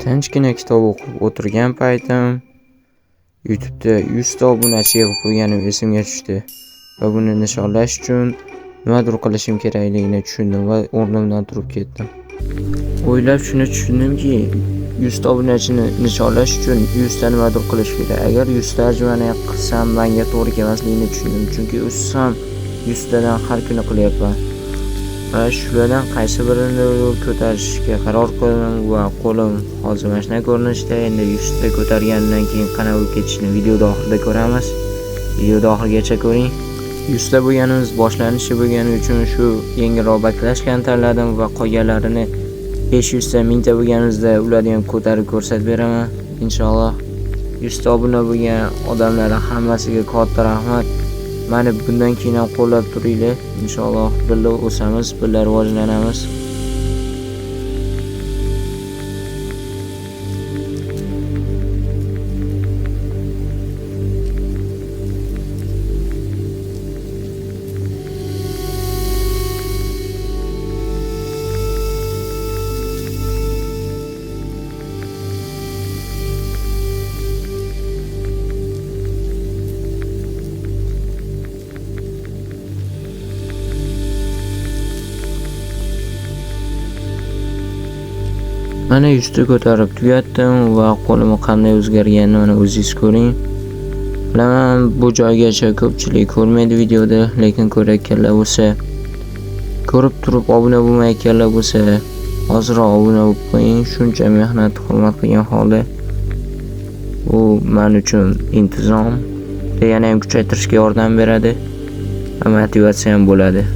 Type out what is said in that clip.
Tinchgina kitob o'qib o'tirgan paytim YouTube'da 100 ta obunachi yig'ib qo'yganim esimga tushdi va buni nishonlash uchun nimadir qilishim kerakligini tushundim va o'rnimdan turib ketdim. O'ylab shuni tushundimki, 100 ta obunachini nishonlash uchun 100 ta nimadir qilish kerak. Agar 100 tarjimani qilsam menga to'g'ri kelmasligini tushundim, chunki o'zim ham 100 tadan har kuni qilyapman. Va shulardan qaysi birini ko'tarishga qaror qildim va qo'lim hozir mana shunday ko'rinishda. Endi 100 ta ko'targandan keyin qanday bo'lib ketishini videoda oxirida ko'ramiz. Videoda oxirigacha ko'ring. 100 ta bo'lganimiz boshlanishi bo'lgani uchun shu yengilroq baklashkani tanladim va qolganlarini 500 ta, 1000 ta bo'lganimizda ularni ham ko'tarib ko'rsatib beraman inshaalloh. 100 ta obuna bo'lgan odamlarning hammasiga katta rahmat. Mani bundan keyin ham qo'llab turinglar. Inshaalloh birga o'samiz, birga rivojlanamiz. Mana 100 ta ko'tarib tugatdim va qo'lim qanday o'zgarganini mana o'zingiz ko'ring. Bilaman, bu joygacha ko'pchilik ko'rmaydi videoda, lekin ko'rayotganlar bo'lsa, ko'rib turib obuna bo'lmayotganlar bo'lsa, hoziroq obuna bo'lib qo'ying. Shuncha mehnat hurmat qilgan holda bu men uchun intizom, yana ham kuchaytirishga yordam beradi va motivatsiya ham bo'ladi.